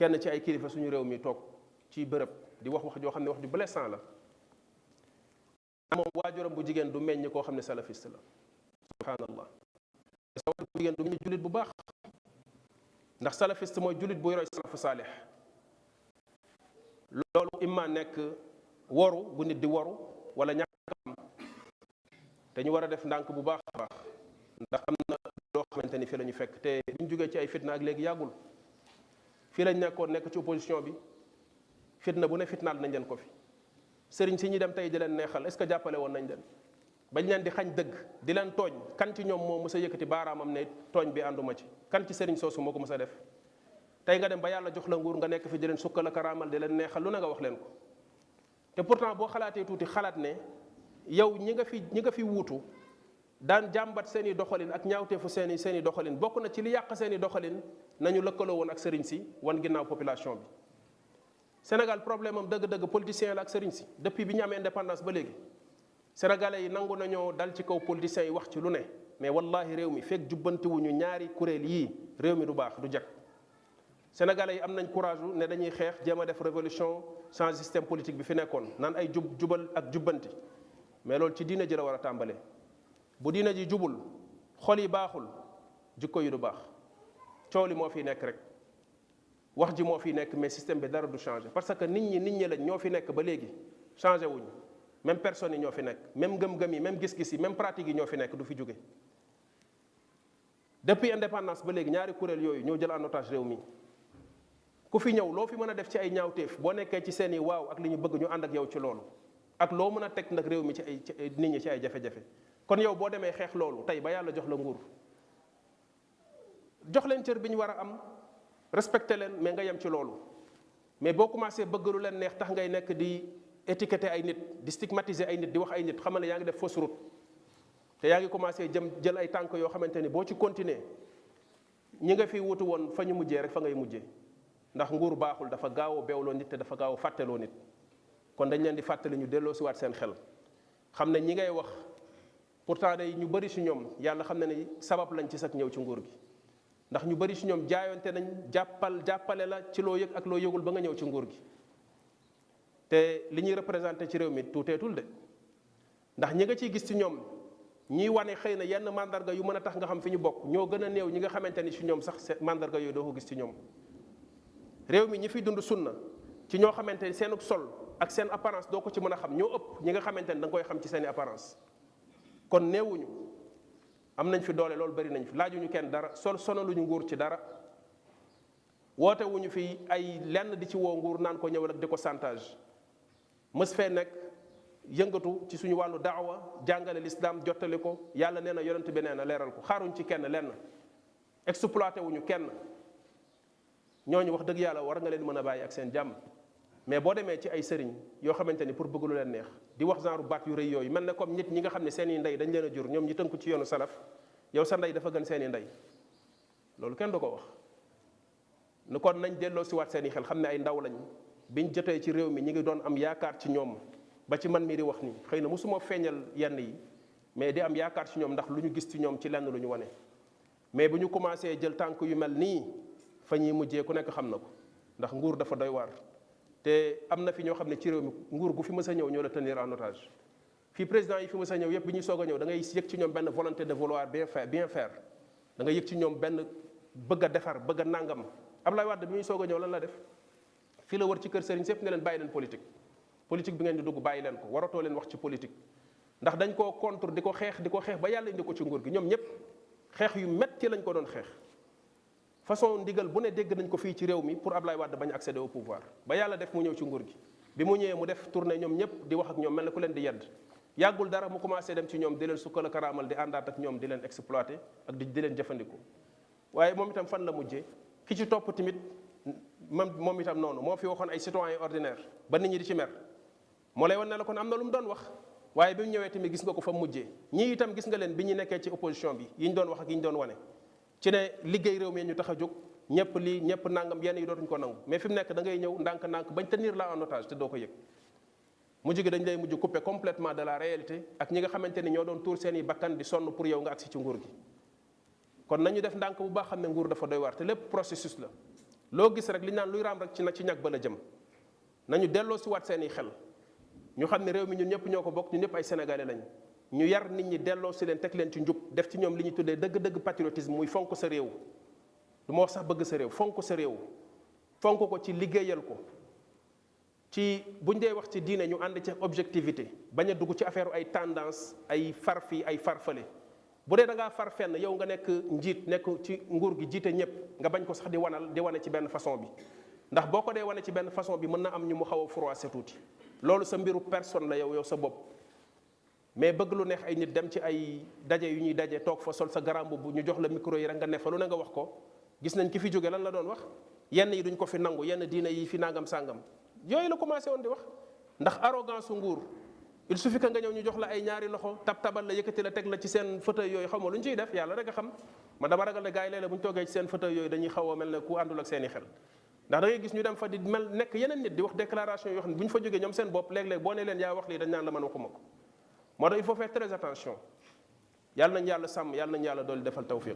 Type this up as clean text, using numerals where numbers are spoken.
kenn ci ay kilifa suñu réew mi toog ci bërëb di wax wax joo xam ne wax ju blessant la moom waajuram bu jigéen du meññ koo xam ne salafiste la subhanallah sa waajur bu jigéen du meññ jullit bu baax ndax salafiste mooy jullit buy roy salafu saalix loolu imma nekk woru bu nit di woru wala ñàkk am te ñu war a def ndànk bu baax a baax ndax am na loo xamante ni fii la ñu fekk te bi ñu jógee ci ay fitna ak léegi yàggul fii lañ nekk ci opposition bi fitna bu ne fitnaal nañ leen ko fi sëriñ si ñuy dem tey di leen neexal est-ce que jàppale woon nañ leen bañ leen di xañ dëgg di leen tooñ kan ci ñoom moo mës a yëkkati baaraamam ne tooñ bi ànduma ci kan ci sëriñ soosu moo ko mës a def tey nga dem ba yàlla jox la nguur nga nekk fi di leen sukkal ak raamal di leen neexal lu ne nga wax leen ko te pourtant boo xalaatee tuuti xalaat ne yow ñi nga fi wuutu daan jàmbat seen i doxalin ak ñaawteefu seen i doxalin bokk na ci li yàq seen i doxalin nañu lëkkaloo woon ak sëriñ si wan ginnaaw population bi Sénégal problème am dëgg-dëgg politicien la ak sëriñ si depuis bi ñu amee indépendance ba léegi sénégalais yi nangu nañoo dal ci kaw politiciens yi wax ci lu ne mais wallahi réew mi fekk jubbantiwuñu ñaari kuréel yii réew mi du baax du jag sénégalais yi am nañ courage ne dañuy xeex jéem a def révolution change système politique bi fi nekkoon naan ay jubal ak jubbanti mais loolu ci diina ji la war a tàmbalee bu diina ji jubul xol yi baaxul jikko yi du baax coow li moo fi nekk rek wax ji moo fi nekk mais système bi dara du changé parce que nit ñi lañ ñoo fi nekk ba léegi changé wuñu même personnes yi ñoo fi nekk même gëm-gëm yi même gis-gis yi même pratique yi ñoo fi nekk du fi jóge depuis indépendance ba léegi ñaari kuréel yooyu ñoo jël en otage réew mi ku fi ñëw loo fi mën a def ci ay ñaawteef boo nekkee ci seen i waaw ak li ñu bëgg ñu ànd ak yow ci loolu ak loo mën a teg nag réew mi ci ay nit ñi ci ay jafe-jafe kon yow boo demee xeex loolu tey ba yàlla jox la nguur jox leen cër bi ñu war a am respecté leen mais nga yem ci loolu mais boo commencé bëgg lu leen neex tax ngay nekk di étiqueter ay nit di stigmatiser ay nit di wax ay nit xamal ne yaa ngi def fausse route te yaa ngi commencé jël ay tànk yoo xamante ni boo ci continuer ñi nga fi wutu woon fa ñu mujjee rek fa ngay mujjee ndax nguur baaxul dafa gaaw a beewloo nit te dafa gaaw a fàtteloo nit kon dañ leen di fàttali ñu delloo si waat seen xel xam ne ñi ngay wax pourtant day ñu bëri si ñoom yàlla xam ne ne sabab lañ ci sax ñëw ci nguur gi ndax ñu bëri si ñoom jaayonte nañ jàppale la ci loo yëg ak loo yëgul ba nga ñëw ci nguur gi te li ñuy représenté ci réew mi tuuteetul de ndax ñi nga ciy gis ci ñoom ñiy wane xëy na yenn mandarga yu mën a tax nga xam fi ñu bokk ñoo gën a néew ñi nga xamante ni si ñoom sax mandarga yooyu doo ko gis ci ñoom réew mi ñi fiy dund sunna ci ñoo xamante ni seen sol ak seen apparence doo ko ci mën a xam ñoo ëpp ñi nga xamante ni da nga koy xam ci seen i apparence kon néewuñu am nañ fi doole loolu bari nañ fi laajuñu kenn dara sonaluñu nguur ci dara woote wuñu fi ay lenn di ci woo nguur naan ko ñëwal ak di ko chantage mës fee nekk yëngatu ci suñu wàllu daawa jàngale lislaam jottali ko yàlla nee na yonent bi nee na leeral ko xaaruñ ci kenn lenn exploité wuñu kenn ñooñu wax dëgg yàlla war nga leen mën a bàyyi ak seen jàmm mais boo demee ci ay sëriñ yoo xamante ni pour bëgg lu leen neex di wax genre baat yu rëy yooyu mel ne comme nit ñi nga xam ne seen i ndey dañ leen a jur ñoom ñi tënku ci yoonu salaf yow sa ndey dafa gën seen i ndey loolu kenn du ko wax ni kon nañ delloo si waat seen i xel xam ne ay ndaw lañ biñ jotee ci réew mi ñi ngi doon am yaakaar ci ñoom ba ci man mii di wax nii xëy na mosuma feeñal yenn yi mais di am yaakaar ci ñoom ndax lu ñu gis ci ñoom ci lenn lu ñu wane mais bu ñu commencé jël tànk yu mel nii fa ñuy mujjee ku nekk xam na ko ndax nguur dafa doy waar te am na fi ñoo xam ne ci réew mi nguur gu fi mës a ñëw ñoo la tenir en otage fii président yi fi mës a ñëw yëpp bi ñuy soog a ñëw da ngay yëg ci ñoom benn volonté de vouloir bien faire da ngay yëg ci ñoom benn bëgg a defar bëgg a nàngam Abdoulaye Wade bi ñuy soog a ñëw lan la def fii la wër ci kër sëriñ sépp ne leen bàyyi leen politique bi ngeen di dugg bàyyi leen ko waratoo leen wax ci politique ndax dañ koo contre di ko xeex ba yàlla indi ko ci nguur gi ñoom ñëpp xeex yu metti lañ ko doon xeex façon ndigal bu ne dégg nañ ko fii ci réew mi pour Abdoulaye Wade bañ accéder au pouvoir ba yàlla def mu ñëw ci nguur gi bi mu ñëwee mu def tournée ñoom ñëpp di wax ak ñoom mel ne ku leen di yedd yàggul dara mu commencé dem ci ñoom di leen sukkal ak raamal di àndaat ak ñoom di leen exploité ak di leen jëfandikoo waaye moom itam fan la mujjee ki ci topp tamit moom itam noonu moo fi waxoon ay citoyen ordinaire ba nit ñi di ci mer moo lay wan ne la kon am na lu mu doon wax waaye bi mu ñëwee tamit gis nga ko fa mujjee ñii itam gis nga leen bi ñu nekkee ci opposition bi yi ñu doon wax ak yi ñu doon wane ci ne liggéey réew mi ñu tax a jóg ñëpp lii ñëpp nangam yenn yi dootuñu ko nangu mais fi mu nekk da ngay ñëw ndànk-ndànk bañ tenir la en otage te doo ko yëg mujj gi dañ lay mujj coupé complètement de la réalité ak ñi nga xamante ni ñoo doon tuur seen i bakkan di sonn pour yow nga agsi ci nguur gi kon nañu def ndànk bu baax xam ne nguur dafa doy waar te lépp processus la loo gis rek li ñu naan luy raam rek ci ñag ba la jëm. nañu delloo si waat seeni xel ñu xam ne réew mi ñun ñëpp ñoo ko bokk ñun ñëpp ay sénégalais lañ ñu yar nit ñi delloo si leen teg leen ci njub def ci ñoom li ñu tuddee dëgg-dëgg patriotisme muy fonk sa réew. du ma wax sax bëgg sa réew fonk sa réew fonk ko ci liggéeyal ko ci buñ dee wax ci diine ñu ànd ci objectivité bañ a dugg ci affaire ay tendance ay far fii ay far fële bu dee da ngaa far fenn yow nga nekk njiit nekk ci nguur gi jiite ñëpp nga bañ ko sax di wane ci benn façon bi ndax boo ko dee wane ci benn façon bi mën na am ñu mu xaw a froissé tuuti loolu sa mbiru personne la yow sa bopp mais bëgg lu neex ay nit dem ci ay daje yu ñuy daje toog fa sol sa garam bu ñu jox la micro yi rek nga ne fa lu ne nga wax ko gis nañ ki fi jóge lan la doon wax yenn yi duñ ko fi nangu yenn diine yi fi nangam sàngam yooyu la commencé woon di wax ndax arrogance su nguur il suffit que nga ñëw ñu jox la ay ñaari loxo tabal la yëkkati la teg la ci seen fauteuil yooyu xam nga lu ñu ciy def yàlla rek a xam man dama ragal ne gars yi léeg-léeg bu ñu toogee ci seen fauteuil yooyu dañuy xaw a mel ne ku àndul ak seen i xel ndax da ngay gis ñu dem fa di mel nekk yeneen nit di wax déclaration yoo xam ne bu ñu fa jógee ñoom seen bopp léeg-léeg boo ne leen yaa wax lii dañ naan la man waxuma ko moo tax il faut faire très attention yàlla nañ yàlla sàmm yàlla nañ yàlla doolu defal tawfiq